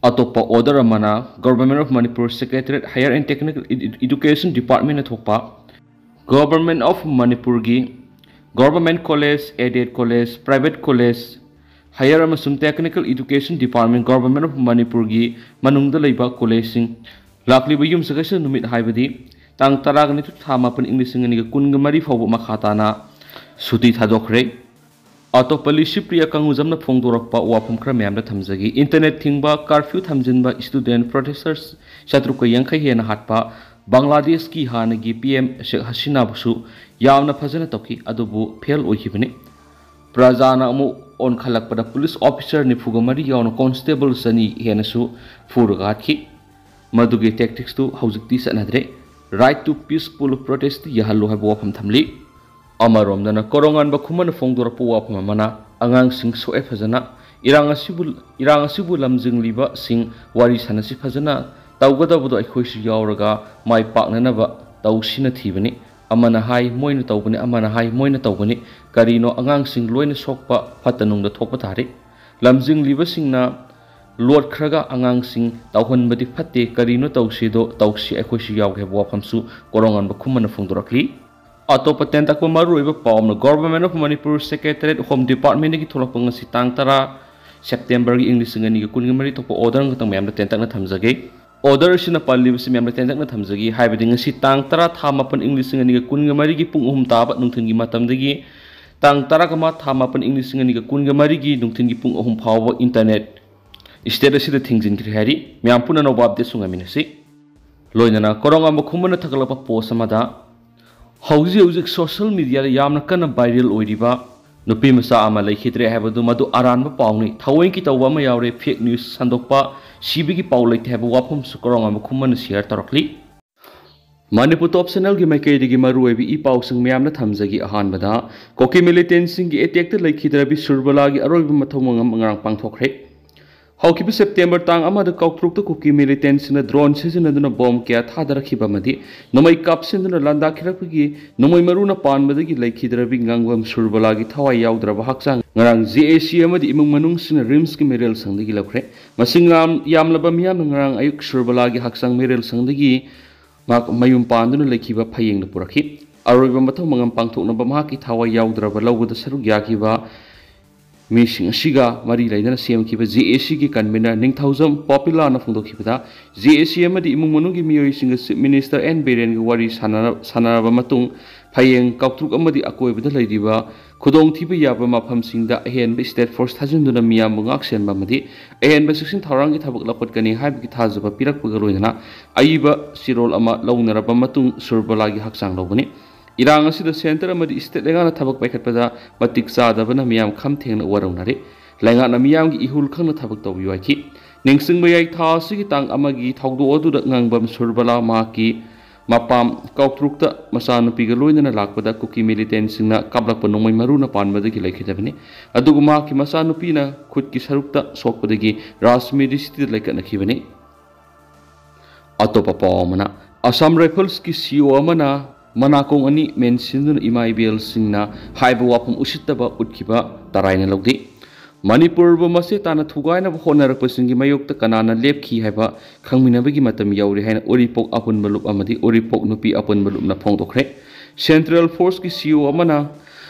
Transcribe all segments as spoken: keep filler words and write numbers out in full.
ꯑꯇꯣꯞꯄ order ꯑꯃꯅ Government of Manipur Secretariat Higher and Technical Edu- Education Departmentꯅ ꯊꯣꯛꯄ Government of ꯃꯅꯤꯄꯨꯔꯒꯤ Government College, Aided College, Private College, Higher ꯑꯃꯁꯨꯡ Technical Education Department Government of ꯃꯅꯤꯄꯨꯔꯒꯤ ꯃꯅꯨꯡꯗ ꯂꯩꯕ collegeꯁꯤꯡ ꯂꯥꯛꯂꯤꯕ ꯌꯨꯝꯁꯀꯩꯁ ꯅꯨꯃꯤꯠ, ꯍꯥꯏꯕꯗꯤ ꯇꯥꯡ ꯇꯔꯥꯒ ꯅꯤꯊꯣꯏ ꯊꯥ ꯃꯥꯄꯟ ꯏꯪ ꯂꯤꯁꯤꯡ ꯑꯅꯤꯒ ꯀꯨꯟꯒ ꯃꯔꯤ ꯐꯥꯎꯕ ꯃꯈꯥ ꯇꯥꯅ ꯁꯨꯇꯤ ꯊꯥꯗꯣꯛꯈ꯭ꯔꯦ꯫ ꯑꯇꯣꯞꯄ ꯂꯤꯁꯤꯄ꯭ꯔꯤꯌꯥ ꯀꯪꯒꯨꯖꯝꯅ ꯐꯣꯡꯗꯣꯔꯛꯄ ꯋꯥꯐꯝ ꯈꯔ ꯃꯌꯥꯝꯗ ꯊꯝꯖꯒꯦ꯫ Internet ꯊꯤꯡꯕ, curfew ꯊꯝꯖꯤꯟꯕ, student protesters ꯆꯥꯇ꯭ꯔꯨꯛꯀ ꯌꯥꯡꯈꯩ ꯍꯦꯟꯅ ꯍꯥꯠꯄ, ꯕꯪꯒ꯭ꯂꯥꯗꯦꯁꯀꯤ ꯍꯥꯟꯅꯒꯤ P M ꯁꯦꯈ ꯍꯁꯤꯅꯥꯕꯨꯁꯨ ꯌꯥꯝꯅ ꯐꯖꯅ ꯇꯧꯈꯤ, ꯑꯗꯨꯕꯨ fail ꯑꯣꯏꯈꯤꯕꯅꯤ꯫ ꯄ꯭ꯔꯖꯥꯅ ꯑꯃꯨꯛ ꯑꯣꯟꯈꯠꯂꯛꯄꯗ police officer ꯅꯤꯐꯨꯒ ꯃꯔꯤ ꯌꯥꯎꯅ constable ꯆꯅꯤ ꯍꯦꯟꯅꯁꯨ ꯐꯨꯔꯒ ꯍꯥꯠꯈꯤ꯫ ꯃꯗꯨꯒꯤ tacticsꯇꯨ ꯍꯧꯖꯤꯛꯇꯤ ꯆꯠꯅꯗ꯭ꯔꯦ꯫ Right to peaceful protest ꯌꯥꯍꯜꯂꯨ ꯍꯥꯏꯕ ꯋꯥꯐꯝ ꯊꯝꯂꯤ꯫ ꯑꯃꯔꯣꯝꯗꯅ ꯀꯣꯔꯣꯉꯥꯟꯕ ꯈꯨꯃꯟꯅ ꯐꯣꯡꯗꯣꯔꯛꯄ ꯋꯥꯐꯝ ꯑꯃꯅ, ꯑꯉꯥꯡꯁꯤꯡ ꯁꯣꯛꯑꯦ ꯐꯖꯅ, ꯏꯔꯥꯡ ꯑꯁꯤꯕꯨ ꯏꯔꯥꯡ ꯑꯁꯤꯕꯨ ꯂꯝꯖꯤꯡꯂꯤꯕꯁꯤꯡ ꯋꯥꯔꯤ ꯁꯥꯟꯅꯁꯤ ꯐꯖꯅ, ꯇꯧꯒꯗꯕꯗꯣ ꯑꯩꯈꯣꯏꯁꯨ ꯌꯥꯎꯔꯒ ꯃꯥꯏ ꯄꯥꯛꯅꯅꯕ ꯇꯧꯁꯤꯅ ꯊꯤꯕꯅꯤ꯫ ꯑꯃꯅ ꯍꯥꯏ ꯃꯣꯏꯅ ꯇꯧꯕꯅꯤ, ꯑꯃꯅ ꯍꯥꯏ ꯃꯣꯏꯅ ꯇꯧꯕꯅꯤ꯫ ꯀꯔꯤꯅꯣ ꯑꯉꯥꯡꯁꯤꯡ ꯂꯣꯏꯅ ꯁꯣꯛꯄ ꯐꯠꯇ ꯅꯨꯡꯗ ꯊꯣꯛꯄ ꯇꯥꯔꯤ꯫ ꯂꯝꯖꯤꯡꯂꯤꯕꯁꯤꯡꯅ ꯂꯣꯠꯈ꯭ꯔꯒ ꯑꯉꯥꯡꯁꯤꯡ ꯇꯧꯍꯟꯕꯗꯤ ꯐꯠꯇꯦ꯫ ꯀꯔꯤꯅꯣ ꯇꯧꯁꯤꯗꯣ ꯇꯧꯁꯤ, ꯑꯩꯈꯣꯏꯁꯨ ꯌꯥꯎꯒꯦ ꯍꯥꯏꯕ ꯋꯥꯐꯝꯁꯨ ꯀꯣꯔꯣꯉꯥꯟꯕ ꯈꯨꯃꯟꯅ ꯐꯣꯡꯗꯣꯔꯛꯂꯤ꯫ ꯑꯇꯣꯞꯄ ꯇꯦꯟꯇꯛꯄ ꯃꯔꯨꯑꯣꯏꯕ ꯄꯥꯎ ꯑꯃꯅ, Government of Manipur Secretariat Home Departmentꯗꯒꯤ ꯊꯣꯛꯂꯛꯄ ꯉꯁꯤ ꯇꯥꯡ ꯇꯔꯥ Septemberꯒꯤ ꯏꯪ ꯂꯤꯁꯤꯡ ꯑꯅꯤꯒ ꯀꯨꯟꯒ ꯃꯔꯤ ꯊꯣꯛꯄ order ꯑꯃꯈꯛꯇꯪ ꯃꯌꯥꯝꯗ ꯇꯦꯟꯇꯛꯅ ꯊꯝꯖꯒꯦ꯫ Order ꯑꯁꯤꯅ ꯄꯜꯂꯤꯕꯁꯤ ꯃꯌꯥꯝꯗ ꯇꯦꯟꯇꯛꯅ ꯊꯝꯖꯒꯦ, ꯍꯥꯏꯕꯗꯤ ꯉꯁꯤ ꯇꯥꯡ ꯇꯔꯥ ꯊꯥ ꯃꯥꯄꯟ ꯏꯪ ꯂꯤꯁꯤꯡ ꯑꯅꯤꯒ ꯀꯨꯟꯒ ꯃꯔꯤꯒꯤ ꯄꯨꯡ ꯑꯍꯨꯝ ꯇꯥꯕ ꯅꯨꯡꯊꯤꯜꯒꯤ ꯃꯇꯝꯗꯒꯤ ꯇꯥꯡ ꯇꯔꯥꯒ ꯃꯉꯥ ꯊꯥ ꯃꯥꯄꯟ ꯏꯪ ꯂꯤꯁꯤꯡ ꯑꯅꯤꯒ ꯀꯨꯟꯒ ꯃꯔꯤꯒꯤ ꯅꯨꯡꯊꯤꯜꯒꯤ ꯄꯨꯡ ꯑꯍꯨꯝ ꯐꯥꯎꯕ internet state ꯑꯁꯤꯗ ꯊꯤꯡꯖꯤꯟꯈ꯭ꯔꯦ ꯍꯥꯏꯔꯤ꯫ ꯃꯌꯥꯝ ꯄꯨꯟꯅ ꯑꯅꯧꯕ updateꯁꯨ ꯉꯥꯏꯃꯤꯟꯅꯁꯤ꯫ ꯂꯣꯏꯅꯅ ꯀꯣꯔꯣꯉꯥꯟꯕ ꯈꯨꯃꯟꯅ ꯊꯥꯒꯠꯂꯛꯄ post ꯑꯃꯗ, ꯍꯧꯖꯤꯛ ꯍꯧꯖꯤꯛ social mediaꯗ ꯌꯥꯝꯅ ꯀꯟꯅ viral ꯑꯣꯏꯔꯤꯕ ꯅꯨꯄꯤ ꯃꯆꯥ ꯑꯃ ꯂꯩꯈꯤꯗ꯭ꯔꯦ ꯍꯥꯏꯕꯗꯨ ꯃꯗꯨ ꯑꯔꯥꯟꯕ ꯄꯥꯎꯅꯤ, ꯊꯑꯣꯏꯀꯤ ꯇꯧꯕ ꯑꯃ ꯌꯥꯎꯔꯦ, fake news ꯁꯟꯗꯣꯛꯄ, ꯁꯤꯕꯒꯤ ꯄꯥꯎ ꯂꯩꯇꯦ ꯍꯥꯏꯕ ꯋꯥꯐꯝꯁꯨ ꯀꯣꯔꯣꯉꯥꯟꯕ ꯈꯨꯃꯟꯅ share ꯇꯧꯔꯛꯂꯤ꯫ ꯃꯅꯤꯄꯨꯔ Top Channelꯒꯤ ꯃꯥꯏꯀꯩꯗꯒꯤ ꯃꯔꯨꯑꯣꯏꯕ ꯏ ꯄꯥꯎꯁꯤꯡ ꯃꯌꯥꯝꯅ ꯊꯝꯖꯒꯦ꯫ ꯑꯍꯥꯟꯕꯗ, ꯀꯨꯀꯤ militantꯁꯤꯡꯒꯤ attackꯇ ꯂꯩꯈꯤꯗ꯭ꯔꯕꯤ ꯁꯨꯔꯕꯂꯥꯒꯤ ꯑꯔꯣꯏꯕ ꯃꯊꯧ ꯃꯉꯝ ꯉꯔꯥꯡ ꯄꯥꯡꯊꯣꯛꯈ꯭ꯔꯦ꯫ ꯍꯧꯈꯤꯕ September ꯇꯥꯡ ꯑꯃꯗ ꯀꯥꯎꯇ꯭ꯔꯨꯛꯇ ꯀꯨꯀꯤ militantꯁꯤꯡꯅ drone ꯁꯤꯖꯤꯟꯅꯗꯨꯅ bomb ꯀꯌꯥ ꯊꯥꯗꯔꯛꯈꯤꯕ ꯑꯃꯗꯤ ꯅꯣꯡꯃꯩ ꯀꯥꯞꯁꯤꯟꯗꯨꯅ ꯂꯥꯟꯗꯥꯈꯤꯔꯛꯄꯒꯤ ꯅꯣꯡꯃꯩ ꯃꯔꯨꯅ ꯄꯥꯟꯕꯗꯒꯤ ꯂꯩꯈꯤꯗ꯭ꯔꯕꯤ ꯉꯥꯡꯕꯝ ꯁꯨꯔꯕꯂꯥꯒꯤ ꯊꯋꯥꯏ ꯌꯥꯎꯗ꯭ꯔꯕ ꯍꯛꯆꯥꯡ ꯉꯔꯥꯡ ꯖꯦ ꯑꯦ ꯁꯤ ꯑꯃꯗꯤ ꯏꯃꯨꯡ ꯃꯅꯨꯡꯁꯤꯡꯅ ꯔꯤꯝꯁꯀꯤ ꯃꯦꯔꯦꯜ ꯁꯪꯗꯒꯤ ꯂꯧꯈ꯭ꯔꯦ꯫ ꯃꯁꯤꯡ ꯌꯥꯝ-, ꯌꯥꯝꯂꯕ ꯃꯤꯌꯥꯝꯅ ꯉꯔꯥꯡ ꯑꯌꯨꯛ ꯁꯨꯔꯕꯂꯥꯒꯤ ꯍꯛꯆꯥꯡ ꯃꯦꯔꯦꯜ ꯁꯪꯗꯒꯤ ꯃꯍꯥꯛ ꯃꯌꯨꯝ ꯄꯥꯟꯗꯨꯅ ꯂꯩꯈꯤꯕ ꯐꯌꯦꯡꯗ ꯄꯨꯔꯛꯈꯤ꯫ ꯑꯔꯣꯏꯕ ꯃꯊꯧ ꯃꯉꯝ ꯄꯥꯡꯊꯣꯛꯅꯕ ꯃꯍꯥꯛꯀꯤ ꯊꯋꯥꯏ ꯌꯥꯎꯗ꯭ꯔꯕ ꯂꯧꯕꯗ ꯁꯔꯨꯛ ꯌꯥꯈꯤꯕ ꯃꯤꯁꯤꯡ ꯑꯁꯤꯒ ꯃꯔꯤ ꯂꯩꯅꯅ ꯁꯦꯝꯈꯤꯕ ꯖꯦ ꯑꯦ ꯁꯤꯒꯤ ꯀꯟꯚꯤꯅꯔ ꯅꯤꯡꯊꯧꯖꯝ ꯄꯣꯄꯤꯂꯥꯅ ꯐꯣꯡꯗꯣꯛꯈꯤꯕꯗ, ꯖꯦ ꯑꯦ ꯁꯤ ꯑꯃꯗꯤ ꯏꯃꯨꯡ ꯃꯅꯨꯡꯒꯤ ꯃꯤꯑꯣꯏꯁꯤꯡꯒ ꯆꯤꯐ ꯃꯤꯅꯤꯁꯇꯔ ꯑꯦꯟ ꯕꯤꯔꯦꯟꯒ ꯋꯥꯔꯤ ꯁꯥꯟꯅꯔ-, ꯁꯥꯟꯅꯔꯕ ꯃꯇꯨꯡ, ꯐꯌꯦꯡ ꯀꯥꯎꯇ꯭ꯔꯨꯛ ꯑꯃꯗꯤ ꯑꯀꯣꯏꯕꯗ ꯂꯩꯔꯤꯕ ꯈꯨꯗꯣꯡꯊꯤꯕ ꯌꯥꯕ ꯃꯐꯝꯁꯤꯡꯗ ꯑꯍꯦꯟꯕ ꯁ꯭ꯇꯦꯠ ꯐꯣꯔꯁ ꯊꯥꯖꯤꯟꯗꯨꯅ ꯃꯤꯌꯥꯝꯕꯨ ꯉꯥꯛ ꯁꯦꯟꯕ ꯑꯃꯗꯤ ꯑꯍꯦꯟꯕ ꯆꯦꯛꯁꯤꯟ ꯊꯧꯔꯥꯡꯒꯤ ꯊꯕꯛ ꯂꯧꯈꯠꯀꯅꯤ ꯍꯥꯏꯕꯒꯤ ꯊꯥꯖꯕ ꯄꯤꯔꯛꯄꯒ ꯂꯣꯏꯅꯅ ꯑꯏꯕ ꯆꯦꯔꯣꯜ ꯑꯃ ꯂꯧꯅꯔꯕ ꯃꯇꯨꯡ ꯁꯨꯔꯕꯂꯥꯒꯤ ꯍꯛꯆꯥꯡ ꯂꯧꯕꯅꯤ꯫ ꯏꯔꯥꯡ ꯑꯁꯤꯗ ꯁꯦꯟꯇꯔ ꯑꯃꯗꯤ ꯁ꯭ꯇꯦꯠ ꯂꯩꯉꯥꯛꯅ ꯊꯕꯛ ꯄꯥꯏꯈꯠꯄꯗ ꯃꯇꯤꯛ ꯆꯥꯗꯕꯅ ꯃꯤꯌꯥꯝ ꯈꯝ ꯊꯦꯡꯅ ꯋꯥꯔꯧꯅꯔꯦ꯫ ꯂꯩꯉꯥꯛꯅ ꯃꯤꯌꯥꯝꯒꯤ ꯏꯍꯨꯜ ꯈꯪꯅ ꯊꯕꯛ ꯇꯧꯕꯤꯌꯨ ꯍꯥꯏꯈꯤ꯫ ꯅꯤꯡꯁꯤꯡꯕ ꯌꯥꯏ, ꯊꯥ ꯑꯁꯤꯒꯤ ꯇꯥꯡ ꯑꯃꯒꯤ ꯊꯧꯗꯣꯛ ꯑꯗꯨꯗ ꯉꯥꯡꯕꯝ ꯁꯨꯔꯕꯂꯥ ꯃꯍꯥꯛꯀꯤ ꯃꯄꯥꯝ ꯀꯥꯎꯇ꯭ꯔꯨꯛꯇ ꯃꯆꯥꯅꯨꯄꯤꯒ ꯂꯣꯏꯅꯅ ꯂꯥꯛꯄꯗ ꯀꯨꯀꯤ ꯃꯤꯂꯤꯇꯦꯟꯁꯤꯡꯅ ꯀꯥꯞꯂꯛꯄ ꯅꯣꯡꯃꯩ ꯃꯔꯨꯅ ꯄꯥꯟꯕꯗꯒꯤ ꯂꯩꯈꯤꯗꯕꯅꯤ꯫ ꯑꯗꯨꯒ ꯃꯍꯥꯛꯀꯤ ꯃꯆꯥꯅꯨꯄꯤꯅ ꯈꯨꯠꯀꯤ ꯁꯔꯨꯛꯇ ꯁꯣꯛꯄꯗꯒꯤ ꯔꯥꯖꯃꯤꯔꯤ ꯁꯤꯇꯤꯗ ꯂꯩꯈꯠꯅꯈꯤꯕꯅꯤ꯫ ꯑꯇꯣꯞꯄ ꯄꯥꯎ ꯑꯃꯅ, ꯑꯁꯥꯝ ꯔꯥꯏꯐꯜꯁꯀꯤ ꯁꯤ ꯏ ꯑꯣ ꯑꯃꯅ ꯃꯅꯥꯀꯣꯡ ꯑꯅꯤ ꯃꯦꯟꯁꯤꯟꯗꯨꯅ ꯏꯃꯥ ꯏꯕꯦꯜꯁꯤꯡꯅ ꯍꯥꯏꯕ ꯋꯥꯐꯝ ꯎꯁꯤꯠꯇꯕ ꯎꯠꯈꯤꯕ ꯇꯔꯥꯏꯅ ꯂꯧꯗꯦ꯫ ꯃꯅꯤꯄꯨꯔꯕꯨ ꯃꯆꯦꯠ ꯇꯥꯅ ꯊꯨꯒꯥꯏꯅꯕ ꯍꯣꯠꯅꯔꯛꯄꯁꯤꯡꯒꯤ ꯃꯥꯌꯣꯛꯇ ꯀꯅꯥꯅ ꯂꯦꯞꯈꯤ ꯍꯥꯏꯕ ꯈꯪꯃꯤꯟꯅꯕꯒꯤ ꯃꯇꯝ ꯌꯧꯔꯦ ꯍꯥꯏꯅ ꯎꯔꯤꯄꯣꯛ ꯑꯄꯨꯟꯕ ꯂꯨꯞ ꯑꯃꯗꯤ ꯎꯔꯤꯄꯣꯛ ꯅꯨꯄꯤ ꯑꯄꯨꯟꯕ ꯂꯨꯞꯅ ꯐꯣꯡꯗꯣꯛꯈ꯭ꯔꯦ꯫ ꯁꯦꯟꯇ꯭ꯔꯦꯜ ꯐꯣꯔꯁꯀꯤ ꯁꯤ ꯏ ꯑꯣ ꯑꯃꯅ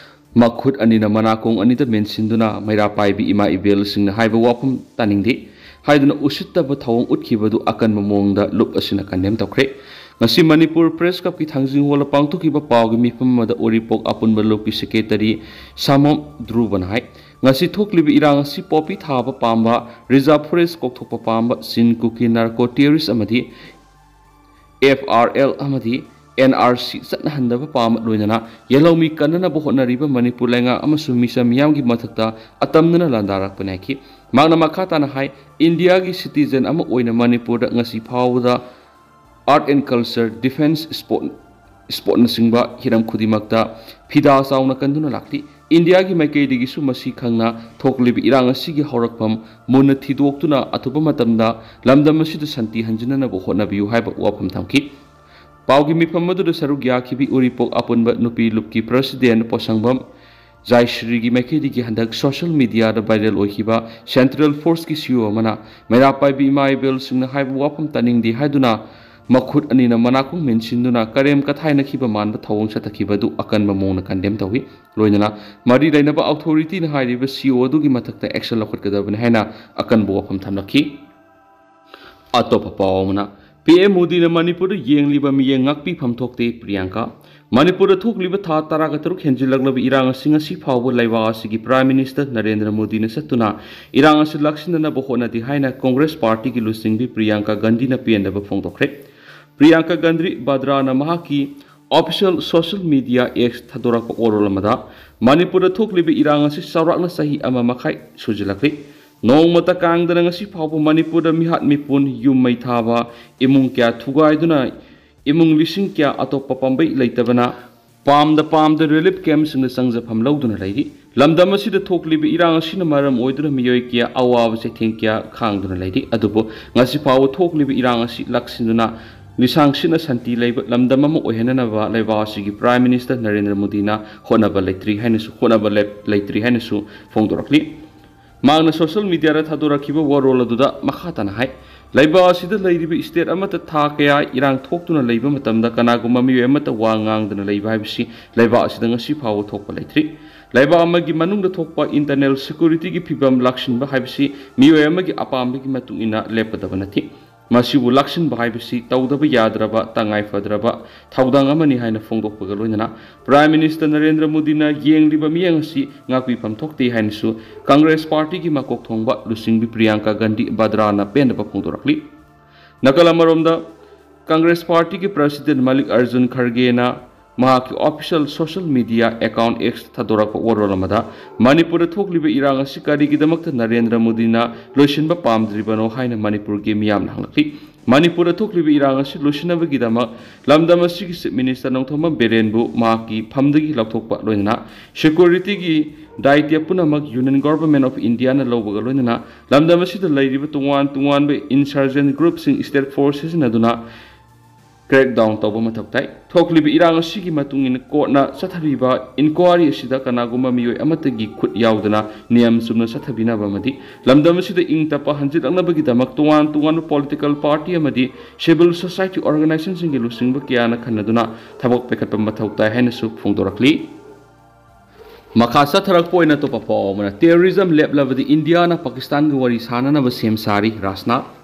ꯃꯈꯨꯠ ꯑꯅꯤꯅ ꯃꯅꯥꯀꯣꯡ ꯑꯅꯤꯗ ꯃꯦꯟꯁꯤꯟꯗꯨꯅ ꯃꯩꯔꯥ ꯄꯥꯏꯕꯤ ꯏꯃꯥ ꯏꯕꯦꯜꯁꯤꯡꯅ ꯍꯥꯏꯕ ꯋꯥꯐꯝ ꯇꯥꯅꯤꯡꯗꯦ ꯍꯥꯏꯗꯨꯅ ꯎꯁꯤꯠꯇꯕ ꯊꯧꯑꯣꯡ ꯎꯠꯈꯤꯕꯗꯨ ꯑꯀꯟꯕ ꯃꯑꯣꯡꯗ ꯂꯨꯞ ꯑꯁꯤꯅ ꯀꯟꯗꯦꯝ ꯇꯧꯈ꯭ꯔꯦ꯫ ꯉꯁꯤ ꯃꯅꯤꯄꯨꯔ ꯄ꯭ꯔꯦꯁ ꯀ꯭ꯂꯕꯀꯤ ꯊꯥꯡꯖꯤꯡ ꯍꯣꯜꯗ ꯄꯥꯡꯊꯣꯛꯈꯤꯕ ꯄꯥꯎꯒꯤ ꯃꯤꯐꯝ ꯑꯃꯗ ꯎꯔꯤꯄꯣꯛ ꯑꯄꯨꯟꯕ ꯂꯨꯞꯀꯤ ꯁꯦꯀ꯭ꯔꯦꯇꯔꯤ ꯁꯥꯃꯣꯝ ꯙ꯭ꯔꯨꯕꯅ ꯍꯥꯏ, ꯉꯁꯤ ꯊꯣꯛꯂꯤꯕ ꯏꯔꯥꯡ ꯑꯁꯤ ꯄꯣꯄꯤ ꯊꯥꯕ ꯄꯥꯝꯕ, ꯔꯤꯖꯥꯔꯚ ꯐꯣꯔꯦꯁ ꯀꯣꯛꯊꯣꯛꯄ ꯄꯥꯝꯕ, ꯆꯤꯟ ꯀꯨꯀꯤ ꯅꯥꯔꯀꯣ ꯇꯦꯔꯣꯔꯤꯁ ꯑꯃꯗꯤ ꯑꯦꯐ ꯑꯥꯔ ꯑꯦꯜ ꯑꯃꯗꯤ ꯑꯦꯟ ꯑꯥꯔ ꯁꯤ ꯆꯠꯅꯍꯟꯗꯕ ꯄꯥꯝꯕ ꯂꯣꯏꯅꯅ ꯌꯦꯜꯍꯧꯃꯤ ꯀꯟꯅꯅꯕ ꯍꯣꯠꯅꯔꯤꯕ ꯃꯅꯤꯄꯨꯔ ꯂꯩꯉꯥꯛ ꯑꯃꯁꯨꯡ ꯃꯤꯆꯝ ꯃꯤꯌꯥꯝꯒꯤ ꯃꯊꯛꯇ ꯑꯇꯝꯅꯅ ꯂꯥꯟꯗꯥꯔꯛꯄꯅꯤ ꯍꯥꯏꯈꯤ꯫ ꯃꯍꯥꯛꯅ ꯃꯈꯥ ꯇꯥꯅ ꯍꯥꯏ, ꯏꯟꯗꯤꯌꯥꯒꯤ ꯁꯤꯇꯤꯖꯦꯟ ꯑꯃ ꯑꯣꯏꯅ ꯃꯅꯤꯄꯨꯔꯗ ꯉꯁꯤ ꯐꯥꯎꯕꯗ art and culture, defence, sport, ꯁ꯭ꯄꯣꯔꯠꯅꯆꯤꯡꯕ ꯍꯤꯔꯝ ꯈꯨꯗꯤꯡꯃꯛꯇ ꯐꯤꯗꯥ ꯆꯥꯎꯅ ꯀꯟꯗꯨꯅ ꯂꯥꯛꯂꯤ꯫ ꯏꯟꯗꯤꯌꯥꯒꯤ ꯃꯥꯏꯀꯩꯗꯒꯤꯁꯨ ꯃꯁꯤ ꯈꯪꯅ ꯊꯣꯛꯂꯤꯕ ꯏꯔꯥꯡ ꯑꯁꯤꯒꯤ ꯍꯧꯔꯛꯐꯝ ꯃꯨꯟꯅ ꯊꯤꯗꯣꯛꯇꯨꯅ ꯑꯊꯨꯕ ꯃꯇꯝꯗ ꯂꯝꯗꯝ ꯑꯁꯤꯗ ꯁꯥꯟꯇꯤ ꯍꯟꯖꯤꯟꯅꯅꯕ ꯍꯣꯠꯅꯕꯤꯌꯨ ꯍꯥꯏꯕ ꯋꯥꯐꯝ ꯊꯝꯈꯤ꯫ ꯄꯥꯎꯒꯤ ꯃꯤꯐꯝ ꯑꯗꯨꯗ ꯁꯔꯨꯛ ꯌꯥꯈꯤꯕꯤ ꯎꯔꯤꯄꯣꯛ ꯑꯄꯨꯟꯕ ꯅꯨꯄꯤ ꯂꯨꯞꯀꯤ ꯄ꯭ꯔꯁꯤꯗꯦꯟ ꯄꯣꯁꯪꯕꯝ ꯖꯥꯏꯁ꯭ꯔꯤꯒꯤ ꯃꯥꯏꯀꯩꯗꯒꯤ ꯍꯟꯗꯛ ꯁꯣꯁꯤꯌꯦꯜ ꯃꯤꯗꯤꯌꯥꯗ ꯚꯥꯏꯔꯦꯜ ꯑꯣꯏꯈꯤꯕ ꯁꯦꯟꯇ꯭ꯔꯦꯜ ꯐꯣꯔꯁꯀꯤ ꯁꯤꯏꯑꯣ ꯑꯃꯅ ꯃꯩꯔꯥ ꯄꯥꯏꯕꯤ ꯏꯃꯥ ꯏꯕꯦꯜꯁꯤꯡꯅ ꯍꯥꯏꯕ ꯋꯥꯐꯝ ꯇꯥꯅꯤꯡꯗꯦ ꯍꯥꯏꯗꯨꯅ ꯃꯈꯨꯠ ꯑꯅꯤꯅ ꯃꯅꯥꯀꯣꯡ ꯃꯦꯟꯁꯤꯟꯗꯨꯅ ꯀꯔꯦꯝ ꯀꯊꯥꯏꯅꯈꯤꯕ ꯃꯥꯟꯕ ꯊꯧꯑꯣꯡ ꯆꯠꯊꯈꯤꯕ ꯑꯗꯨ ꯑꯀꯟꯕ ꯃꯑꯣꯡꯗ ꯀꯟꯗꯦꯝ ꯇꯧꯏ꯫ ꯂꯣꯏꯅꯅ ꯃꯔꯤ ꯂꯩꯅꯕ ꯑꯣꯊꯣꯔꯤꯇꯤꯅ ꯍꯥꯏꯔꯤꯕ ꯁꯤꯏꯑꯣ ꯑꯗꯨꯒꯤ ꯃꯊꯛꯇ ꯑꯦꯛꯁꯟ ꯂꯧꯈꯠꯀꯗꯕꯅꯤ ꯍꯥꯏꯅ ꯑꯀꯟꯕ ꯋꯥꯐꯝ ꯊꯝꯂꯛꯈꯤ꯫ ꯑꯇꯣꯞꯄ ꯄꯥꯎ ꯑꯃꯅ, ꯄꯤ ꯑꯦꯝ ꯃꯣꯗꯤꯅ ꯃꯅꯤꯄꯨꯔꯗ ꯌꯦꯡꯂꯤꯕ ꯃꯤꯠꯌꯦꯡ ꯉꯥꯛꯄꯤꯐꯝ ꯊꯣꯛꯇꯦ, ꯄ꯭ꯔꯤꯌꯥꯡꯀꯥ꯫ ꯃꯅꯤꯄꯨꯔꯗ ꯊꯣꯛꯂꯤꯕ ꯊꯥ ꯇꯔꯥꯒ ꯇꯔꯨꯛ ꯍꯦꯟꯖꯤꯜꯂꯛꯂꯕ ꯏꯔꯥꯡ ꯑꯁꯤ ꯉꯁꯤ ꯐꯥꯎꯕ ꯂꯩꯕꯥꯛ ꯑꯁꯤꯒꯤ ꯄ꯭ꯔꯥꯏꯝ ꯃꯤꯅꯤꯁꯇꯔ ꯅꯔꯦꯟꯗ꯭ꯔ ꯃꯣꯗꯤꯅ ꯆꯠꯇꯨꯅ ꯏꯔꯥꯡ ꯑꯁꯤ ꯂꯥꯛꯁꯤꯟꯅꯅꯕ ꯍꯣꯠꯅꯗꯦ ꯍꯥꯏꯅ ꯀꯣꯡꯒ꯭ꯔꯦꯁ ꯄꯥꯔꯇꯤꯒꯤ ꯂꯨꯆꯤꯡꯕꯤ ꯄ꯭ꯔꯤꯌꯥꯡꯀꯥ ꯒꯥꯟꯙꯤꯅ ꯄꯦꯟꯗꯕ ꯐꯣꯡꯗꯣꯛꯈ꯭ꯔꯦ꯫ ꯄ꯭ꯔꯤꯌꯥꯡꯀꯥ ꯒꯥꯟꯙꯤ ꯕꯗ꯭ꯔꯥꯅ ꯃꯍꯥꯛꯀꯤ ꯑꯣꯐꯤꯁꯤꯌꯦꯜ ꯁꯣꯁꯤꯌꯦꯜ ꯃꯤꯗꯤꯌꯥ ꯑꯦꯛꯁ ꯊꯥꯗꯣꯔꯛꯄ ꯋꯥꯔꯣꯜ ꯑꯃꯗ, ꯃꯅꯤꯄꯨꯔꯗ ꯊꯣꯛꯂꯤꯕ ꯏꯔꯥꯡ ꯑꯁꯤ ꯆꯥꯎꯔꯥꯛꯅ ꯆꯍꯤ ꯑꯃ ꯃꯈꯥꯏ ꯁꯨꯖꯤꯜꯂꯛꯂꯤ꯫ ꯅꯣꯡꯃꯇ ꯀꯥꯡꯗꯅ ꯉꯁꯤ ꯐꯥꯎꯕ ꯃꯅꯤꯄꯨꯔꯗ ꯃꯤꯍꯥꯠ ꯃꯤꯄꯨꯟ, ꯌꯨꯝ ꯃꯩ ꯊꯥꯕ, ꯏꯃꯨꯡ ꯀꯌꯥ ꯊꯨꯒꯥꯏꯗꯨꯅ ꯏꯃꯨꯡ ꯂꯤꯁꯤꯡ ꯀꯌꯥ ꯑꯇꯣꯞꯄ ꯄꯥꯝꯕꯩ ꯂꯩꯇꯕꯅ ꯄꯥꯝꯗ ꯄꯥꯝꯗ ꯔꯤꯂꯤꯐ ꯀꯦꯝꯞꯁꯤꯡꯗ ꯆꯪꯖꯐꯝ ꯂꯧꯗꯨꯅ ꯂꯩꯔꯤ꯫ ꯂꯝꯗꯝ ꯑꯁꯤꯗ ꯊꯣꯛꯂꯤꯕ ꯏꯔꯥꯡ ꯑꯁꯤꯅ ꯃꯔꯝ ꯑꯣꯏꯗꯨꯅ ꯃꯤꯑꯣꯏ ꯀꯌꯥ ꯑꯋꯥꯕ ꯆꯩꯊꯦꯡ ꯀꯌꯥ ꯈꯥꯡꯗꯨꯅ ꯂꯩꯔꯤ꯫ ꯑꯗꯨꯕꯨ ꯉꯁꯤ ꯐꯥꯎꯕ ꯊꯣꯛꯂꯤꯕ ꯏꯔꯥꯡ ꯑꯁꯤ ꯂꯥꯛꯁꯤꯟꯗꯨꯅ ꯂꯤꯁꯥꯡ ꯁꯤꯠꯅ ꯁꯥꯟꯇꯤ ꯂꯩꯕ ꯂꯝꯗꯝ ꯑꯃ ꯑꯣꯏꯍꯟꯅꯅꯕ ꯂꯩꯕꯥꯛ ꯑꯁꯤꯒꯤ ꯄ꯭ꯔꯥꯏꯝ ꯃꯤꯅꯤꯁꯇꯔ ꯅꯔꯦꯟꯗ꯭ꯔ ꯃꯣꯗꯤꯅ ꯍꯣꯠꯅꯕ ꯂꯩꯇ꯭ꯔꯤ ꯍꯥꯏꯅꯁꯨ, ꯍꯣꯠꯅꯕ ꯂꯦꯞ-, ꯂꯩꯇ꯭ꯔꯤ ꯍꯥꯏꯅꯁꯨ ꯐꯣꯡꯗꯣꯔꯛꯂꯤ꯫ ꯃꯍꯥꯛꯅ ꯁꯣꯁꯤꯌꯦꯜ ꯃꯤꯗꯤꯌꯥꯗ ꯊꯥꯗꯣꯔꯛꯈꯤꯕ ꯋꯥꯔꯣꯜ ꯑꯗꯨꯗ ꯃꯈꯥ ꯇꯥꯅ ꯍꯥꯏ, ꯂꯩꯕꯥꯛ ꯑꯁꯤꯗ ꯂꯩꯔꯤꯕ ꯁ꯭ꯇꯦꯠ ꯑꯃꯠꯇ ꯊꯥ ꯀꯌꯥ ꯏꯔꯥꯡ ꯊꯣꯛꯇꯨꯅ ꯂꯩꯕ ꯃꯇꯝꯗ ꯀꯅꯥꯒꯨꯝꯕ ꯃꯤꯑꯣꯏ ꯑꯃꯠꯇ ꯋꯥ ꯉꯥꯡꯗꯅ ꯂꯩꯕ ꯍꯥꯏꯕꯁꯤ ꯂꯩꯕꯥꯛ ꯑꯁꯤꯗ ꯉꯁꯤ ꯐꯥꯎꯕ ꯊꯣꯛꯄ ꯂꯩꯇ꯭ꯔꯤ꯫ ꯂꯩꯕꯥꯛ ꯑꯃꯒꯤ ꯃꯅꯨꯡꯗ ꯊꯣꯛꯄ ꯏꯟꯇꯔꯅꯦꯜ ꯁꯦꯀ꯭ꯌꯨꯔꯤꯇꯤꯒꯤ ꯐꯤꯕꯝ ꯂꯥꯛꯁꯤꯟꯕ ꯍꯥꯏꯕꯁꯤ ꯃꯤꯑꯣꯏ ꯑꯃꯒꯤ ꯑꯄꯥꯝꯕꯒꯤ ꯃꯇꯨꯡ ꯏꯟꯅ ꯂꯦꯞꯀꯗꯕ ꯅꯠꯇꯦ꯫ ꯃꯁꯤꯕꯨ ꯂꯥꯛꯁꯤꯟꯕ ꯍꯥꯏꯕꯁꯤ ꯇꯧꯗꯕ ꯌꯥꯗ꯭ꯔꯕ, ꯇꯉꯥꯏ ꯐꯗ꯭ꯔꯕ ꯊꯧꯗꯥꯡ ꯑꯃꯅꯤ ꯍꯥꯏꯅ ꯐꯣꯡꯗꯣꯛꯄꯒ ꯂꯣꯏꯅꯅ ꯄ꯭ꯔꯥꯏꯝ ꯃꯤꯅꯤꯁꯇꯔ ꯅꯔꯦꯟꯗ꯭ꯔ ꯃꯣꯗꯤꯅ ꯌꯦꯡꯂꯤꯕ ꯃꯤꯠꯌꯦꯡ ꯑꯁꯤ ꯉꯥꯛꯄꯤꯐꯝ ꯊꯣꯛꯇꯦ ꯍꯥꯏꯅꯁꯨ ꯀꯪꯒ꯭ꯔꯦꯁ ꯄꯥꯔꯇꯤꯒꯤ ꯃꯀꯣꯛ ꯊꯣꯡꯕ ꯂꯨꯆꯤꯡꯕꯤ ꯄ꯭ꯔꯤꯌꯥꯡꯀꯥ ꯒꯥꯟꯙꯤ ꯕꯗ꯭ꯔꯥꯅ ꯄꯦꯟꯗꯕ ꯐꯣꯡꯗꯣꯔꯛꯂꯤ꯫ ꯅꯥꯀꯜ ꯑꯃꯔꯣꯝꯗ, ꯀꯪꯒ꯭ꯔꯦꯁ ꯄꯥꯔꯇꯤꯒꯤ ꯄ꯭ꯔꯁꯤꯗꯦꯟ ꯃꯜꯂꯤꯛ ꯑꯔꯖꯨꯟ ꯈꯔꯒꯦꯅ ꯃꯍꯥꯛꯀꯤ official social media account X ꯊꯥꯗꯣꯔꯛꯄ ꯋꯥꯔꯣꯜ ꯑꯃꯗ, ꯃꯅꯤꯄꯨꯔꯗ ꯊꯣꯛꯂꯤꯕ ꯏꯔꯥꯡ ꯑꯁꯤ ꯀꯔꯤꯒꯤꯗꯃꯛꯇ ꯅꯔꯦꯟꯗ꯭ꯔ ꯃꯣꯗꯤꯅ ꯂꯣꯏꯁꯤꯟꯕ ꯄꯥꯝꯗ꯭ꯔꯤꯕꯅꯣ ꯍꯥꯏꯅ ꯃꯅꯤꯄꯨꯔꯒꯤ ꯃꯤꯌꯥꯝꯅ ꯍꯪꯂꯛꯂꯤ꯫ ꯃꯅꯤꯄꯨꯔꯗ ꯊꯣꯛꯂꯤꯕ ꯏꯔꯥꯡ ꯑꯁꯤ ꯂꯣꯏꯁꯤꯟꯅꯕꯒꯤꯗꯃꯛ ꯂꯝꯗꯝ ꯑꯁꯤꯒꯤ ꯆꯤꯐ ꯃꯤꯅꯤꯁꯇꯔ ꯅꯣꯡꯊꯣꯝꯕꯝ ꯕꯤꯔꯦꯟꯕꯨ ꯃꯍꯥꯛꯀꯤ ꯐꯝꯗꯒꯤ ꯂꯧꯊꯣꯛꯄ ꯂꯣꯏꯅꯅ ꯁꯦꯀ꯭ꯌꯨꯔꯤꯇꯤꯒꯤ ꯗꯥꯏꯇ꯭ꯌ ꯄꯨꯝꯅꯃꯛ ꯌꯨꯅꯤꯌꯟ ꯒꯣꯚꯔꯟꯃꯦꯟꯠ ꯑꯣꯐ ꯏꯟꯗꯤꯌꯥꯅ ꯂꯧꯕꯒ ꯂꯣꯏꯅꯅ ꯂꯝꯗꯝ ꯑꯁꯤꯗ ꯂꯩꯔꯤꯕ ꯇꯣꯉꯥꯟ ꯇꯣꯉꯥꯟꯕ ꯏꯟꯁꯔꯖꯦꯟꯠ ꯒ꯭ꯔꯨꯞꯁꯤꯡ ꯁ꯭ꯇꯦꯠ ꯐꯣꯔꯁ ꯁꯤꯖꯤꯟꯅꯗꯨꯅ crackdown ꯇꯧꯕ ꯃꯊꯧ ꯇꯥꯏ꯫ ꯊꯣꯛꯂꯤꯕ ꯏꯔꯥꯡ ꯑꯁꯤꯒꯤ ꯃꯇꯨꯡ ꯏꯟꯅ courtꯅ ꯆꯠꯊꯔꯤꯕ inquiry ꯑꯁꯤꯗ ꯀꯅꯥꯒꯨꯝꯕ ꯃꯤꯑꯣꯏ ꯑꯃꯠꯇꯒꯤ ꯈꯨꯠ ꯌꯥꯎꯗꯅ ꯅꯤꯌꯝ ꯆꯨꯝꯅ ꯆꯠꯊꯕꯤꯅꯕ ꯑꯃꯗꯤ ꯂꯝꯗꯝ ꯑꯁꯤꯗ ꯏꯪ ꯇꯞꯄ ꯍꯟꯖꯤꯜꯂꯛꯅꯕꯒꯤꯗꯃꯛ ꯇꯣꯉꯥꯟ ꯇꯣꯉꯥꯟꯕ political party ꯑꯃꯗꯤ civil society organizationꯁꯤꯡꯒꯤ ꯂꯨꯆꯤꯡꯕ ꯀꯌꯥꯅ ꯈꯟꯅꯗꯨꯅ ꯊꯕꯛ ꯄꯥꯏꯈꯠꯄ ꯃꯊꯧ ꯇꯥꯏ ꯍꯥꯏꯅꯁꯨ ꯐꯣꯡꯗꯣꯔꯛꯂꯤ꯫ ꯃꯈꯥ ꯆꯠꯊꯔꯛꯄ ꯑꯣꯏꯅ ꯑꯇꯣꯞꯄ ꯄꯥꯎ ꯑꯃꯅ, terrorism ꯂꯦꯞꯂꯕꯗꯤ ꯏꯟꯗꯤꯌꯥꯅ ꯄꯥꯀꯤꯁꯇꯥꯟꯒ ꯋꯥꯔꯤ ꯁꯥꯅꯅꯕ ꯁꯦꯝ ꯁꯥꯔꯤ, ꯔꯥꯖꯅꯥꯊ꯫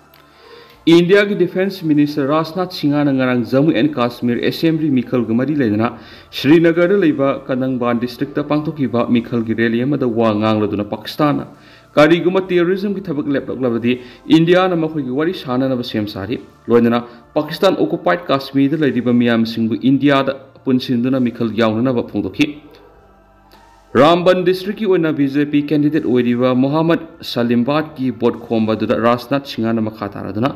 ꯏꯟꯗꯤꯌꯥꯒꯤ defence minister ꯔꯥꯖꯅꯥꯊ ꯁꯤꯡꯍꯅ ꯉꯔꯥꯡ ꯖꯝꯃꯨ ꯑꯦꯟ ꯀꯥꯁꯃꯤꯔ assembly ꯃꯤꯈꯜꯒ ꯃꯔꯤ ꯂꯩꯅꯅ ꯁ꯭ꯔꯤꯅꯒꯔꯗ ꯂꯩꯕ ꯀꯗꯪꯕꯥꯟ districtꯇ ꯄꯥꯡꯊꯣꯛꯈꯤꯕ ꯃꯤꯈꯜꯒꯤ rally ꯑꯃꯗ ꯋꯥ ꯉꯥꯡꯂꯗꯨꯅ ꯄꯥꯀꯤꯁꯇꯥꯟꯅ ꯀꯔꯤꯒꯨꯝꯕ terrorismꯒꯤ ꯊꯕꯛ ꯂꯦꯞꯂꯛꯂꯕꯗꯤ ꯏꯟꯗꯤꯌꯥꯅ ꯃꯈꯣꯏꯒꯤ ꯋꯥꯔꯤ ꯁꯥꯅꯅꯕ ꯁꯦꯝ ꯁꯥꯔꯤ꯫ ꯂꯣꯏꯅꯅ ꯄꯥꯀꯤꯁꯇꯥꯟ occupied ꯀꯥꯁꯃꯤꯔꯗ ꯂꯩꯔꯤꯕ ꯃꯤꯌꯥꯝꯁꯤꯡꯕꯨ ꯏꯟꯗꯤꯌꯥꯗ ꯄꯨꯟꯁꯤꯟꯗꯨꯅ ꯃꯤꯈꯜ ꯌꯥꯎꯅꯅꯕ ꯐꯣꯡꯗꯣꯛꯈꯤ꯫ ꯔꯥꯝꯕꯟ districtꯀꯤ ꯑꯣꯏꯅ BJP candidate ꯑꯣꯏꯔꯤꯕ ꯃꯣꯍꯝꯃꯗ ꯁꯂꯤꯝꯕꯥꯗꯀꯤ vote ꯈꯣꯝꯕ ꯑꯗꯨꯗ ꯔꯥꯖꯅꯥꯊ ꯁꯤꯡꯍꯅ ꯃꯈꯥ ꯇꯥꯔꯗꯨꯅ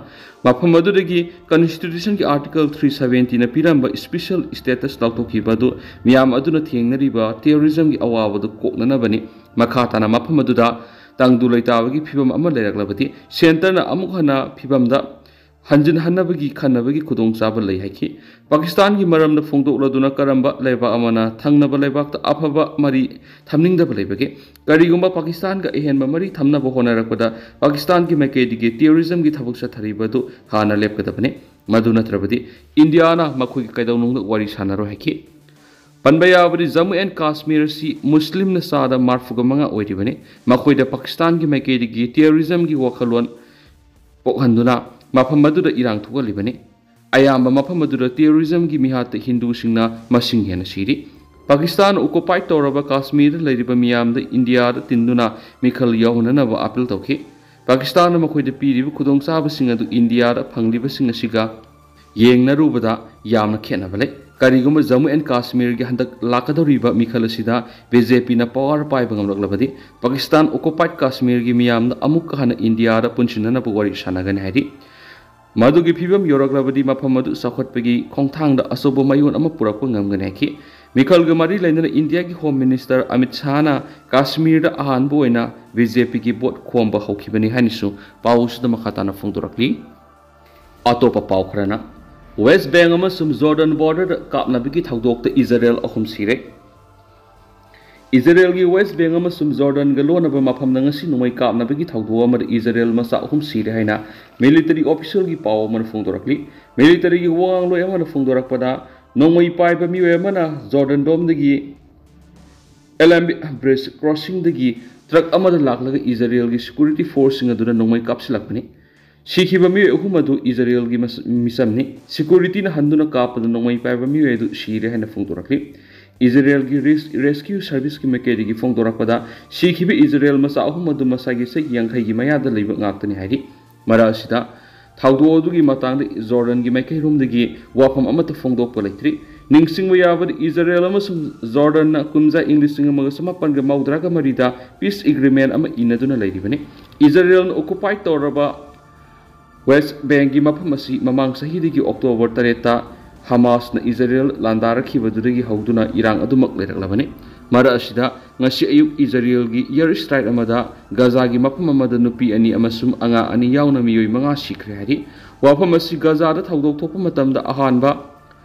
ꯃꯐꯝ ꯑꯗꯨꯗꯒꯤ constitutionꯒꯤ article three seventyꯅ ꯄꯤꯔꯝꯕ special status ꯂꯧꯊꯣꯛꯈꯤꯕ ꯑꯗꯨ ꯃꯤꯌꯥꯝ ꯑꯗꯨꯅ ꯊꯦꯡꯅꯔꯤꯕ terrorismꯒꯤ ꯑꯋꯥꯕꯗꯨ ꯀꯣꯛꯅꯅꯕꯅꯤ꯫ ꯃꯈꯥ ꯇꯥꯅ ꯃꯐꯝ ꯑꯗꯨꯗ ꯇꯪꯗꯨ ꯂꯩꯇꯥꯕꯒꯤ ꯐꯤꯕꯝ ꯑꯃ ꯂꯩꯔꯛꯂꯕꯗꯤ centreꯅ ꯑꯃꯨꯛ ꯍꯟꯅ ꯐꯤꯕꯝꯗ ꯍꯟꯖꯤꯟꯍꯟꯅꯕꯒꯤ ꯈꯟꯅꯕꯒꯤ ꯈꯨꯗꯣꯡꯆꯥꯕ ꯂꯩ ꯍꯥꯏꯈꯤ꯫ ꯄꯥꯀꯤꯁꯇꯥꯟꯒꯤ ꯃꯔꯝꯗ ꯐꯣꯡꯗꯣꯛꯂꯗꯨꯅ ꯀꯔꯝꯕ ꯂꯩꯕꯥꯛ ꯑꯃꯅ ꯊꯪꯅꯕ ꯂꯩꯕꯥꯛꯇ ꯑꯐꯕ ꯃꯔꯤ ꯊꯝꯅꯤꯡꯗꯕ ꯂꯩꯕꯒꯦ? ꯀꯔꯤꯒꯨꯝꯕ ꯄꯥꯀꯤꯁꯇꯥꯟꯒ ꯑꯍꯦꯟꯕ ꯃꯔꯤ ꯊꯝꯅꯕ ꯍꯣꯠꯅꯔꯛꯄꯗ ꯄꯥꯀꯤꯁꯇꯥꯟꯒꯤ ꯃꯥꯏꯀꯩꯗꯒꯤ terrorismꯒꯤ ꯊꯕꯛ ꯆꯠꯊꯔꯤꯕ ꯑꯗꯨ ꯍꯥꯟꯅ ꯂꯦꯞꯀꯗꯕꯅꯤ꯫ ꯃꯗꯨ ꯅꯠꯇ꯭ꯔꯕꯗꯤ ꯏꯟꯗꯤꯌꯥꯅ ꯃꯈꯣꯏꯒꯤ ꯀꯩꯗꯧꯅꯨꯡꯗ ꯋꯥꯔꯤ ꯁꯥꯟꯅꯔꯣꯏ ꯍꯥꯏꯈꯤ꯫ ꯄꯟꯕ ꯌꯥꯕꯗꯤ ꯖꯝꯃꯨ ꯑꯦꯟ ꯀꯥꯁꯃꯤꯔ ꯑꯁꯤ ꯃꯨꯁꯂꯤꯝꯅ ꯆꯥꯗ ꯃꯔꯐꯨꯒ ꯃꯉꯥ ꯑꯣꯏꯔꯤꯕꯅꯤ꯫ ꯃꯈꯣꯏꯗ ꯄꯥꯀꯤꯁꯇꯥꯟꯒꯤ ꯃꯥꯏꯀꯩꯗꯒꯤ terrorismꯒꯤ ꯋꯥꯈꯜꯂꯣꯟ ꯄꯣꯛꯍꯟꯗꯨꯅ ꯃꯐꯝ ꯑꯗꯨꯗ ꯏꯔꯥꯡ ꯊꯣꯛꯍꯜꯂꯤꯕꯅꯤ꯫ ꯑꯌꯥꯝꯕ ꯃꯐꯝ ꯑꯗꯨꯗ terrorismꯒꯤ ꯃꯤꯍꯥꯠꯇ ꯍꯤꯟꯗꯨꯁꯤꯡꯅ ꯃꯁꯤꯡ ꯍꯦꯟꯅ ꯁꯤꯔꯤ꯫ ꯄꯥꯀꯤꯁꯇꯥꯟ occupied ꯇꯧꯔꯕ ꯀꯥꯁꯃꯤꯔꯗ ꯂꯩꯔꯤꯕ ꯃꯤꯌꯥꯝꯗ ꯏꯟꯗꯤꯌꯥꯗ ꯇꯤꯟꯗꯨꯅ ꯃꯤꯈꯜ ꯌꯧꯍꯟꯅꯅꯕ appeal ꯇꯧꯈꯤ꯫ ꯄꯥꯀꯤꯁꯇꯥꯟꯅ ꯃꯈꯣꯏꯗ ꯄꯤꯔꯤꯕ ꯈꯨꯗꯣꯡꯆꯥꯕꯁꯤꯡ ꯑꯗꯨ ꯏꯟꯗꯤꯌꯥꯗ ꯐꯪꯂꯤꯕꯁꯤꯡ ꯑꯁꯤꯒ ꯌꯦꯡꯅꯔꯨꯕꯗ ꯌꯥꯝꯅ ꯈꯦꯠꯅꯕ ꯂꯩ꯫ ꯀꯔꯤꯒꯨꯝꯕ ꯖꯝꯃꯨ ꯑꯦꯟ ꯀꯥꯁꯃꯤꯔꯒꯤ ꯍꯟꯗꯛ ꯂꯥꯛꯀꯗꯧꯔꯤꯕ ꯃꯤꯈꯜ ꯑꯁꯤꯗ BJPꯅ power ꯄꯥꯏꯕ ꯉꯝꯂꯛꯂꯕꯗꯤ ꯄꯥꯀꯤꯁꯇꯥꯟ occupied ꯀꯥꯁꯃꯤꯔꯒꯤ ꯃꯤꯌꯥꯝꯅ ꯑꯃꯨꯛꯀ ꯍꯟꯅ ꯏꯟꯗꯤꯌꯥꯗ ꯄꯨꯟꯁꯤꯟꯅꯅꯕ ꯋꯥꯔꯤ ꯁꯥꯟꯅꯒꯅꯤ ꯍꯥꯏꯔꯤ꯫ ꯃꯗꯨꯒꯤ ꯐꯤꯕꯝ ꯌꯧꯔꯛꯂꯕꯗꯤ ꯃꯐꯝ ꯑꯗꯨ ꯆꯥꯎꯈꯠꯄꯒꯤ ꯈꯣꯡꯊꯥꯡꯗ ꯑꯆꯧꯕ ꯃꯌꯣꯟ ꯑꯃ ꯄꯨꯔꯛꯄ ꯉꯝꯒꯅꯤ ꯍꯥꯏꯈꯤ꯫ ꯃꯤꯈꯜꯒ ꯃꯔꯤ ꯂꯩꯅꯅ ꯏꯟꯗꯤꯌꯥꯒꯤ Home Minister ꯑꯃꯤꯠ ꯁꯥꯍꯅ ꯀꯥꯁꯃꯤꯔꯗ ꯑꯍꯥꯟꯕ ꯑꯣꯏꯅ BJPꯒꯤ vote ꯈꯣꯝꯕ ꯍꯧꯈꯤꯕꯅꯤ ꯍꯥꯏꯅꯁꯨ ꯄꯥꯎ ꯑꯁꯤꯗ ꯃꯈꯥ ꯇꯥꯅ ꯐꯣꯡꯗꯣꯔꯛꯂꯤ꯫ ꯑꯇꯣꯞꯄ ꯄꯥꯎ ꯈꯔꯅ, ꯋꯦꯁ ꯕꯦꯡ ꯑꯃꯁꯨꯡ ꯖꯣꯔꯗꯟ ꯕꯣꯔꯗꯔꯗ ꯀꯥꯞꯅꯕꯒꯤ ꯊꯧꯗꯣꯛꯇ ꯏꯖꯔꯦꯜ ꯑꯍꯨꯝ ꯁꯤꯔꯦ꯫ ꯏꯖꯔꯦꯜꯒꯤ ꯋꯦꯁ ꯕꯦꯡ ꯑꯃꯁꯨꯡ ꯖꯣꯔꯗꯟꯒ ꯂꯣꯟꯅꯕ ꯃꯐꯝꯗ ꯉꯁꯤ ꯅꯣꯡꯃꯩ ꯀꯥꯞꯅꯕꯒꯤ ꯊꯧꯗꯣꯛ ꯑꯃꯗ ꯏꯖꯔꯦꯜ ꯃꯆꯥ ꯑꯍꯨꯝ ꯁꯤꯔꯦ ꯍꯥꯏꯅ ꯃꯤꯂꯤꯇꯔꯤ ꯑꯣꯐꯤꯁꯤꯌꯦꯜꯒꯤ ꯄꯥꯎ ꯑꯃꯅ ꯐꯣꯡꯗꯣꯔꯛꯂꯤ꯫ ꯃꯤꯂꯤꯇꯔꯤꯒꯤ ꯋꯥꯉꯥꯡꯂꯣꯏ ꯑꯃꯅ ꯐꯣꯡꯗꯣꯔꯛꯄꯗ, ꯅꯣꯡꯃꯩ ꯄꯥꯏꯕ ꯃꯤꯑꯣꯏ ꯑꯃꯅ ꯖꯣꯔꯗꯟ ꯂꯣꯝꯗꯒꯤ ꯑꯦꯜ ꯑꯦꯝ ꯕꯤ ꯕ꯭ꯔꯤꯖ ꯀ꯭ꯔꯣꯁꯤꯡꯗꯒꯤ ꯇ꯭ꯔꯛ ꯑꯃꯗ ꯂꯥꯛꯂꯒ ꯏꯖꯔꯦꯜꯒꯤ ꯁꯦꯀ꯭ꯌꯨꯔꯤꯇꯤ ꯐꯣꯔꯁꯁꯤꯡ ꯑꯗꯨꯗ ꯅꯣꯡꯃꯩ ꯀꯥꯞꯁꯤꯜꯂꯛꯄꯅꯤ꯫ ꯁꯤꯈꯤꯕ ꯃꯤꯑꯣꯏ ꯑꯍꯨꯝ ꯑꯗꯨ ꯏꯖꯔꯦꯜꯒꯤ ꯃꯤꯆꯝꯅꯤ꯫ ꯁꯦꯀ꯭ꯌꯨꯔꯤꯇꯤꯅ ꯍꯟꯗꯨꯅ ꯀꯥꯞꯄꯗ ꯅꯣꯡꯃꯩ ꯄꯥꯏꯕ ꯃꯤꯑꯣꯏ ꯑꯗꯨ ꯁꯤꯔꯦ ꯍꯥꯏꯅ ꯐꯣꯡꯗꯣꯔꯛꯂꯤ꯫ ꯏꯖꯔꯦꯜꯒꯤ ꯔꯦꯁꯀ꯭ꯌꯨ ꯁꯔꯚꯤꯁꯀꯤ ꯃꯥꯏꯀꯩꯗꯒꯤ ꯐꯣꯡꯗꯣꯔꯛꯄꯗ, ꯁꯤꯈꯤꯕ ꯏꯖꯔꯦꯜ ꯃꯆꯥ ꯑꯍꯨꯝ ꯑꯗꯨ ꯃꯁꯥꯒꯤ ꯆꯍꯤ ꯌꯥꯡꯈꯩꯒꯤ ꯃꯌꯥꯗ ꯂꯩꯕ ꯉꯥꯛꯇꯅꯤ ꯍꯥꯏꯔꯤ꯫ ꯃꯔꯛ ꯑꯁꯤꯗ, ꯊꯧꯗꯣꯛ ꯑꯗꯨꯒꯤ ꯃꯇꯥꯡꯗ ꯖꯣꯔꯗꯟꯒꯤ ꯃꯥꯏꯀꯩꯔꯣꯝꯗꯒꯤ ꯋꯥꯐꯝ ꯑꯃꯠꯇ ꯐꯣꯡꯗꯣꯛꯄ ꯂꯩꯇ꯭ꯔꯤ꯫ ꯅꯤꯡꯁꯤꯡꯕ ꯌꯥꯕꯗ, ꯏꯖꯔꯦꯜ ꯑꯃꯁꯨꯡ ꯖꯣꯔꯗꯟꯅ ꯀꯨꯝꯖꯥ ꯏꯪ ꯂꯤꯁꯤꯡ ꯑꯃꯒ ꯆꯃꯥꯄꯟꯒ ꯃꯧꯗ꯭ꯔꯥꯒ ꯃꯔꯤꯗ ꯄꯤꯁ ꯑꯦꯒ꯭ꯔꯤꯃꯦꯟ ꯑꯃ ꯏꯅꯗꯨꯅ ꯂꯩꯔꯤꯕꯅꯤ꯫ ꯏꯖꯔꯦꯜꯅ ꯑꯣꯀꯨꯄꯥꯏ ꯇꯧꯔꯕ ꯋꯦꯁ ꯕꯦꯡꯒꯤ ꯃꯐꯝ ꯑꯁꯤ ꯃꯃꯥꯡ ꯆꯍꯤꯗꯒꯤ ꯑꯣꯛꯇꯣꯕꯔ ꯇꯔꯦꯠꯇ ꯍꯃꯥꯁꯅ ꯏꯖꯔꯦꯜ ꯂꯥꯟꯗꯥꯔꯛꯈꯤꯕꯗꯨꯗꯒꯤ ꯍꯧꯗꯨꯅ ꯏꯔꯥꯡ ꯑꯗꯨꯃꯛ ꯂꯩꯔꯛꯂꯕꯅꯤ꯫ ꯃꯔꯛ ꯑꯁꯤꯗ, ꯉꯁꯤ ꯑꯌꯨꯛ ꯏꯖꯔꯦꯜꯒꯤ ꯏꯌꯔ ꯁ꯭ꯇ꯭ꯔꯥꯏꯛ ꯑꯃꯗ ꯒꯥꯖꯥꯒꯤ ꯃꯐꯝ ꯑꯃꯗ ꯅꯨꯄꯤ ꯑꯅꯤ ꯑꯃꯁꯨꯡ ꯑꯉꯥꯡ ꯑꯅꯤ ꯌꯥꯎꯅ ꯃꯤꯑꯣꯏ ꯃꯉꯥ ꯁꯤꯈ꯭ꯔꯦ ꯍꯥꯏꯔꯤ꯫ ꯋꯥꯐꯝ ꯑꯁꯤ ꯒꯥꯖꯥꯗ ꯊꯧꯗꯣꯛ ꯊꯣꯛꯄ ꯃꯇꯝꯗ ꯑꯍꯥꯟꯕ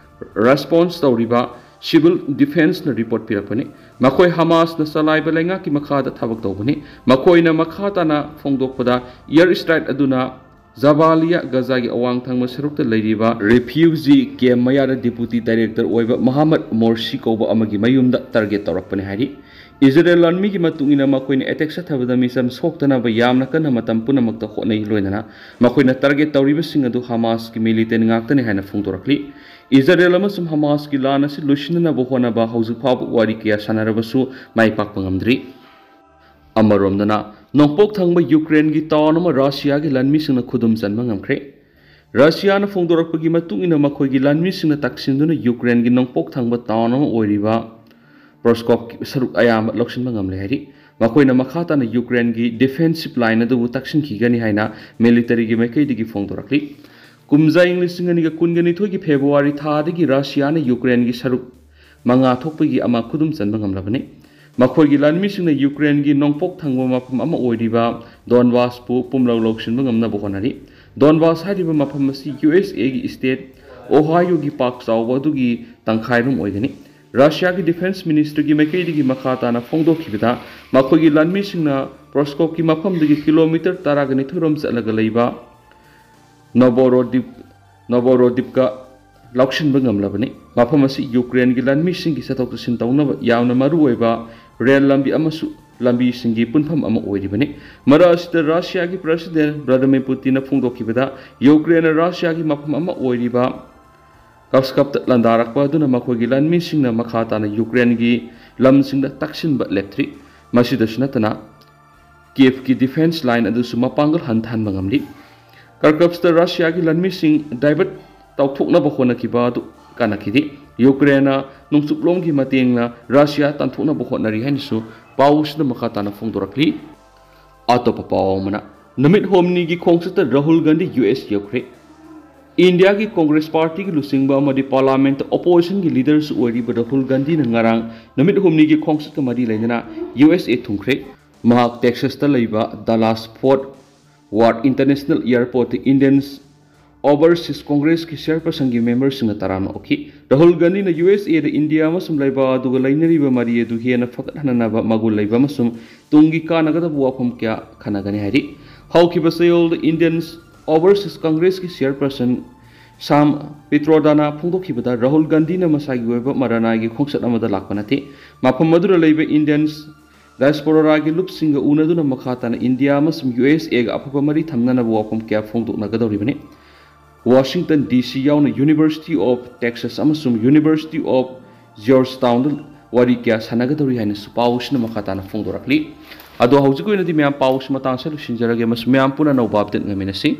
ꯔꯦꯁꯄꯣꯟꯁ ꯇꯧꯔꯤꯕ ꯁꯤꯚꯤꯜ ꯗꯤꯐꯦꯟꯁꯅ ꯔꯤꯄꯣꯔꯠ ꯄꯤꯔꯛꯄꯅꯤ꯫ ꯃꯈꯣꯏ ꯍꯃꯥꯁꯅ ꯆꯂꯥꯏꯕ ꯂꯩꯉꯥꯛꯀꯤ ꯃꯈꯥꯗ ꯊꯕꯛ ꯇꯧꯕꯅꯤ꯫ ꯃꯈꯣꯏꯅ ꯃꯈꯥ ꯇꯥꯅ ꯐꯣꯡꯗꯣꯛꯄꯗ, ꯏꯌꯔ ꯁ꯭ꯇ꯭ꯔꯥꯏꯛ ꯑꯗꯨꯅ ꯖꯕꯥꯂꯤꯌꯥ ꯒꯥꯖꯥꯒꯤ ꯑꯋꯥꯡ ꯊꯪꯕ ꯁꯔꯨꯛꯇ ꯂꯩꯔꯤꯕ ꯔꯤꯐ꯭ꯌꯨꯖꯤ ꯀꯦꯝ ꯃꯌꯥꯗ ꯗꯤꯄꯨꯇꯤ ꯗꯥꯏꯔꯦꯛꯇꯔ ꯑꯣꯏꯕ ꯃꯍꯥꯃꯗ ꯃꯣꯔꯁꯤ ꯀꯧꯕ ꯑꯃꯒꯤ ꯃꯌꯨꯝꯗ ꯇꯥꯔꯒꯦꯠ ꯇꯧꯔꯛꯄꯅꯤ ꯍꯥꯏꯔꯤ꯫ ꯏꯖꯔꯦꯜ ꯂꯥꯟꯃꯤꯒꯤ ꯃꯇꯨꯡ ꯏꯟꯅ, ꯃꯈꯣꯏꯅ ꯑꯦꯇꯦꯛ ꯆꯠꯊꯕꯗ ꯃꯤꯆꯝ ꯁꯣꯛꯇꯅꯕ ꯌꯥꯝꯅ ꯀꯟꯅ ꯃꯇꯝ ꯄꯨꯝꯅꯃꯛꯇ ꯍꯣꯠꯅꯩ, ꯂꯣꯏꯅꯅ ꯃꯈꯣꯏꯅ ꯇꯥꯔꯒꯦꯠ ꯇꯧꯔꯤꯕꯁꯤꯡ ꯑꯗꯨ ꯍꯃꯥꯁꯀꯤ ꯃꯤꯂꯤꯇꯦꯟ ꯉꯥꯛꯇꯅꯤ ꯍꯥꯏꯅ ꯐꯣꯡꯗꯣꯔꯛꯂꯤ꯫ ꯏꯖꯔꯦꯜ ꯑꯃꯁꯨꯡ ꯍꯃꯥꯁꯀꯤ ꯂꯥꯟ ꯑꯁꯤ ꯂꯣꯏꯁꯤꯟꯅꯅꯕ ꯍꯣꯠꯅꯕ ꯍꯧꯖꯤꯛ ꯐꯥꯎꯕ ꯋꯥꯔꯤ ꯀꯌꯥ ꯁꯥꯟꯅꯔꯕꯁꯨ ꯃꯥꯏ ꯄꯥꯛꯄ ꯉꯝꯗ꯭ꯔꯤ꯫ ꯑꯃꯔꯣꯝꯗꯅ, ꯅꯣꯡꯄꯣꯛ ꯊꯪꯕ ꯌꯨꯀ꯭ꯔꯦꯟꯒꯤ ꯇꯥꯎꯟ ꯑꯃ ꯔꯁꯤꯌꯥꯒꯤ ꯂꯥꯟꯃꯤꯁꯤꯡꯅ ꯈꯨꯗꯨꯝ ꯆꯟꯕ ꯉꯝꯈ꯭ꯔꯦ꯫ ꯔꯁꯤꯌꯥꯅ ꯐꯣꯡꯗꯣꯔꯛꯄꯒꯤ ꯃꯇꯨꯡ ꯏꯟꯅ, ꯃꯈꯣꯏꯒꯤ ꯂꯥꯟꯃꯤꯁꯤꯡꯅ ꯇꯛꯁꯤꯟꯗꯨꯅ ꯌꯨꯀ꯭ꯔꯦꯟꯒꯤ ꯅꯣꯡꯄꯣꯛ ꯊꯪꯕ ꯇꯥꯎꯟ ꯑꯃ ꯑꯣꯏꯔꯤꯕ ꯄ꯭ꯔꯣꯁꯀꯣꯞꯀꯤ ꯁꯔꯨꯛ ꯑꯌꯥꯝꯕ ꯂꯧꯁꯤꯟꯕ ꯉꯝꯂꯦ ꯍꯥꯏꯔꯤ꯫ ꯃꯈꯣꯏꯅ ꯃꯈꯥ ꯇꯥꯅ ꯌꯨꯀ꯭ꯔꯦꯟꯒꯤ ꯗꯤꯐꯦꯟꯁꯤꯞ ꯂꯥꯏꯟ ꯑꯗꯨꯕꯨ ꯇꯛꯁꯤꯟꯈꯤꯒꯅꯤ ꯍꯥꯏꯅ ꯃꯤꯂꯤꯇꯔꯤꯒꯤ ꯃꯥꯏꯀꯩꯗꯒꯤ ꯐꯣꯡꯗꯣꯔꯛꯂꯤ꯫ ꯀꯨꯝꯖꯥ ꯏꯪ ꯂꯤꯁꯤꯡ ꯑꯅꯤꯒ ꯀꯨꯟꯒ ꯅꯤꯊꯣꯏꯒꯤ ꯐꯦꯕ꯭ꯔꯨꯋꯥꯔꯤ ꯊꯥꯗꯒꯤ ꯔꯁꯤꯌꯥꯅ ꯌꯨꯀ꯭ꯔꯦꯟꯒꯤ ꯁꯔꯨꯛ ꯃꯉꯥ ꯊꯣꯛꯄꯒꯤ ꯑꯃ ꯈꯨꯗꯨꯝ ꯆꯟꯕ ꯉꯝꯂꯕꯅꯤ꯫ ꯃꯈꯣꯏꯒꯤ ꯂꯥꯟꯃꯤꯁꯤꯡꯅ ꯌꯨꯀ꯭ꯔꯦꯟꯒꯤ ꯅꯣꯡꯄꯣꯛ ꯊꯪꯕ ꯃꯐꯝ ꯑꯃ ꯑꯣꯏꯔꯤꯕ ꯗꯣꯟꯕꯥꯁꯄꯨ ꯄꯨꯝꯂꯧ ꯂꯧꯁꯤꯟꯕ ꯉꯝꯅꯕ ꯍꯣꯠꯅꯔꯤ꯫ ꯗꯣꯟꯕꯥꯁ ꯍꯥꯏꯔꯤꯕ ꯃꯐꯝ ꯑꯁꯤ ꯌꯨ ꯑꯦꯁ ꯑꯦꯒꯤ ꯁ꯭ꯇꯦꯠ ꯑꯣꯍꯥꯏꯌꯣꯒꯤ ꯄꯥꯛ ꯆꯥꯎꯕ ꯑꯗꯨꯒꯤ ꯇꯪꯈꯥꯏꯔꯣꯝ ꯑꯣꯏꯒꯅꯤ꯫ ꯔꯁꯤꯌꯥꯒꯤ ꯗꯤꯐꯦꯟꯁ ꯃꯤꯅꯤꯁꯇ꯭ꯔꯤꯒꯤ ꯃꯥꯏꯀꯩꯗꯒꯤ ꯃꯈꯥ ꯇꯥꯅ ꯐꯣꯡꯗꯣꯛꯈꯤꯕꯗ, ꯃꯈꯣꯏꯒꯤ ꯂꯥꯟꯃꯤꯁꯤꯡꯅ ꯄ꯭ꯔꯣꯁꯀꯣꯞꯀꯤ ꯃꯐꯝꯗꯒꯤ ꯀꯤꯂꯣꯃꯤꯇꯔ ꯇꯔꯥꯒ ꯅꯤꯊꯣꯏꯔꯣꯝ ꯆꯠꯂꯒ ꯂꯩꯕ ꯅꯣꯕꯣꯔꯣꯗꯤꯞ ꯅꯣꯕꯣꯔꯣꯗꯤꯞꯀ ꯂꯧꯁꯤꯟꯕ ꯉꯝꯂꯕꯅꯤ꯫ ꯃꯐꯝ ꯑꯁꯤ ꯌꯨꯀ꯭ꯔꯦꯟꯒꯤ ꯂꯥꯟꯃꯤꯁꯤꯡꯒꯤ ꯆꯠꯊꯣꯛ ꯆꯠꯁꯤꯟ ꯇꯧꯅꯕ ꯌꯥꯝꯅ ꯃꯔꯨꯑꯣꯏꯕ ꯔꯦꯜ ꯂꯝꯕꯤ ꯑꯃꯁꯨ ꯂꯝꯕꯤꯁꯤꯡꯒꯤ ꯄꯨꯟꯐꯝ ꯑꯃ ꯑꯣꯏꯔꯤꯕꯅꯤ꯫ ꯃꯔꯛ ꯑꯁꯤꯗ ꯔꯁꯤꯌꯥꯒꯤ ꯄ꯭ꯔꯁꯤꯗꯦꯟ ꯚ꯭ꯂꯥꯗꯤꯃꯤꯔ ꯄꯨꯇꯤꯟꯅ ꯐꯣꯡꯗꯣꯛꯈꯤꯕꯗ, ꯌꯨꯀ꯭ꯔꯦꯟꯅ ꯔꯁꯤꯌꯥꯒꯤ ꯃꯐꯝ ꯑꯃ ꯑꯣꯏꯔꯤꯕ ꯀꯁꯀꯞꯇ ꯂꯥꯟꯗꯥꯔꯛꯄ ꯑꯗꯨꯅ ꯃꯈꯣꯏꯒꯤ ꯂꯥꯟꯃꯤꯁꯤꯡꯅ ꯃꯈꯥ ꯇꯥꯅ ꯌꯨꯀ꯭ꯔꯦꯟꯒꯤ ꯂꯝꯁꯤꯡꯗ ꯇꯛꯁꯤꯟꯕ ꯂꯦꯞꯇ꯭ꯔꯤ꯫ ꯃꯁꯤꯗꯁꯨ ꯅꯠꯇꯅ, ꯀꯤꯌꯦꯚꯀꯤ ꯗꯤꯐꯦꯟꯁ ꯂꯥꯏꯟ ꯑꯗꯨꯁꯨ ꯃꯄꯥꯡꯒꯜ ꯍꯟꯊꯍꯟꯕ ꯉꯝꯂꯤ꯫ ꯀꯔꯀꯞꯁꯇ ꯔꯁꯤꯌꯥꯒꯤ ꯂꯥꯟꯃꯤꯁꯤꯡ ꯗꯥꯏꯚꯔꯠ ꯇꯧꯊꯣꯛꯅꯕ ꯍꯣꯠꯅꯈꯤꯕ ꯑꯗꯨ ꯀꯥꯟꯅꯈꯤꯗꯦ꯫ ꯌꯨꯀ꯭ꯔꯦꯟꯅ ꯅꯣꯡꯆꯨꯞꯂꯣꯝꯒꯤ ꯃꯇꯦꯡꯅ ꯔꯁꯤꯌꯥ ꯇꯥꯟꯊꯣꯛꯅꯕ ꯍꯣꯠꯅꯔꯤ ꯍꯥꯏꯅꯁꯨ ꯄꯥꯎꯁꯤꯗ ꯃꯈꯥ ꯇꯥꯅ ꯐꯣꯡꯗꯣꯔꯛꯂꯤ꯫ ꯑꯇꯣꯞꯄ ꯄꯥꯎ ꯑꯃꯅ, ꯅꯨꯃꯤꯠ ꯍꯨꯝꯅꯤꯒꯤ ꯈꯣꯡꯆꯠꯇ ꯔꯥꯍꯨꯜ ꯒꯥꯟꯙꯤ ꯌꯨ ꯑꯦꯁ ꯌꯧꯈ꯭ꯔꯦ꯫ ꯏꯟꯗꯤꯌꯥꯒꯤ ꯀꯣꯡꯒ꯭ꯔꯦꯁ ꯄꯥꯔꯇꯤꯒꯤ ꯂꯨꯆꯤꯡꯕ ꯑꯃꯗꯤ ꯄꯥꯔꯂꯥꯃꯦꯟꯠꯇ ꯑꯣꯄꯣꯖꯤꯁꯟꯒꯤ ꯂꯤꯗꯔꯁꯨ ꯑꯣꯏꯔꯤꯕ ꯔꯥꯍꯨꯜ ꯒꯥꯟꯙꯤꯅ ꯉꯔꯥꯡ ꯅꯨꯃꯤꯠ ꯍꯨꯝꯅꯤꯒꯤ ꯈꯣꯡꯆꯠꯀ ꯃꯔꯤ ꯂꯩꯅꯅ ꯌꯨ ꯑꯦꯁ ꯑꯦ ꯊꯨꯡꯈ꯭ꯔꯦ꯫ ꯃꯍꯥꯛ ꯇꯦꯛꯁꯥꯁꯇ ꯂꯩꯕ ꯗꯥꯂꯥꯁ ꯐꯣꯔꯠ ꯋꯥꯔꯠ ꯏꯟꯇꯔꯅꯦꯁꯅꯦꯜ ꯑꯦꯌꯔꯄꯣꯔꯠꯇ ꯏꯟꯗꯤꯌꯟ ꯑꯣꯚꯔꯁꯤꯁ ꯀꯣꯡꯒ꯭ꯔꯦꯁꯀꯤ ꯆꯦꯌꯔꯄꯔꯁꯟꯒꯤ ꯃꯦꯝꯕꯔꯁꯤꯡꯅ ꯇꯔꯥꯝꯅ ꯑꯣꯛꯈꯤ꯫ ꯔꯥꯍꯨꯜ ꯒꯥꯟꯙꯤꯅ ꯌꯨ ꯑꯦꯁ ꯑꯦꯗ ꯏꯟꯗꯤꯌꯥ ꯑꯃꯁꯨꯡ ꯂꯩꯕꯥꯛ ꯑꯗꯨꯒ ꯂꯩꯅꯔꯤꯕ ꯃꯔꯤ ꯑꯗꯨ ꯍꯦꯟꯅ ꯐꯒꯠꯍꯟꯅꯅꯕ ꯃꯒꯨꯟ ꯂꯩꯕ ꯑꯃꯁꯨꯡ ꯇꯨꯡꯒꯤ ꯀꯥꯟꯅꯒꯗꯕ ꯋꯥꯐꯝ ꯀꯌꯥ ꯈꯟꯅꯒꯅꯤ ꯍꯥꯏꯔꯤ꯫ ꯍꯧꯈꯤꯕ ꯆꯌꯣꯜꯗ ꯏꯟꯗꯤꯌꯟ ꯑꯣꯚꯔꯁꯤꯁ ꯀꯣꯡꯒ꯭ꯔꯦꯁꯀꯤ ꯆꯦꯌꯔꯄꯔꯁꯟ ꯁꯥꯝ ꯄꯤꯇ꯭ꯔꯣꯗꯥꯅ ꯐꯣꯡꯗꯣꯛꯈꯤꯕꯗ, ꯔꯥꯍꯨꯜ ꯒꯥꯟꯙꯤꯅ ꯃꯁꯥꯒꯤ ꯑꯣꯏꯕ ꯃꯔꯅꯥꯏꯒꯤ ꯈꯣꯡꯆꯠ ꯑꯃꯗ ꯂꯥꯛꯄ ꯅꯠꯇꯦ꯫ ꯃꯐꯝ ꯑꯗꯨꯗ ꯂꯩꯕ ꯏꯟꯗꯤꯌꯟ ꯗꯥꯏꯁꯄꯣꯔꯥꯒꯤ ꯂꯨꯞꯁꯤꯡꯒ ꯎꯅꯗꯨꯅ ꯃꯈꯥ ꯇꯥꯅ ꯏꯟꯗꯤꯌꯥ ꯑꯃꯁꯨꯡ ꯌꯨ ꯑꯦꯁ ꯑꯦꯒ ꯑꯐꯕ ꯃꯔꯤ ꯊꯝꯅꯅꯕ ꯋꯥꯐꯝ ꯀꯌꯥ ꯐꯣꯡꯗꯣꯛꯅꯒꯗꯧꯔꯤꯕꯅꯤ꯫ ꯋꯥꯁꯤꯡꯇꯟ ꯗꯤ ꯁꯤ ꯌꯥꯎꯅ ꯌꯨꯅꯤꯚꯔꯁꯤꯇꯤ ꯑꯣꯐ ꯇꯦꯛꯁꯥꯁ ꯑꯃꯁꯨꯡ ꯌꯨꯅꯤꯚꯔꯁꯤꯇꯤ ꯑꯣꯐ ꯖꯣꯔꯖ ꯇꯥꯎꯟꯗ ꯋꯥꯔꯤ ꯀꯌꯥ ꯁꯥꯟꯅꯒꯗꯧꯔꯤ ꯍꯥꯏꯅꯁꯨ ꯄꯥꯎꯁꯤꯅ ꯃꯈꯥ ꯇꯥꯅ ꯐꯣꯡꯗꯣꯔꯛꯂꯤ꯫ ꯑꯗꯣ ꯍꯧꯖꯤꯛꯀꯤ ꯑꯣꯏꯅꯗꯤ ꯃꯌꯥꯝ ꯄꯥꯎꯁꯤ ꯃꯇꯥꯡꯁꯤꯗ ꯂꯣꯏꯁꯤꯟꯖꯔꯒꯦ ꯑꯃꯁꯨꯡ ꯃꯌꯥꯝ ꯄꯨꯟꯅ ꯑꯅꯧꯕ ꯑꯞꯗꯦꯠ ꯉꯥꯏꯃꯤꯟꯅꯁꯤ꯫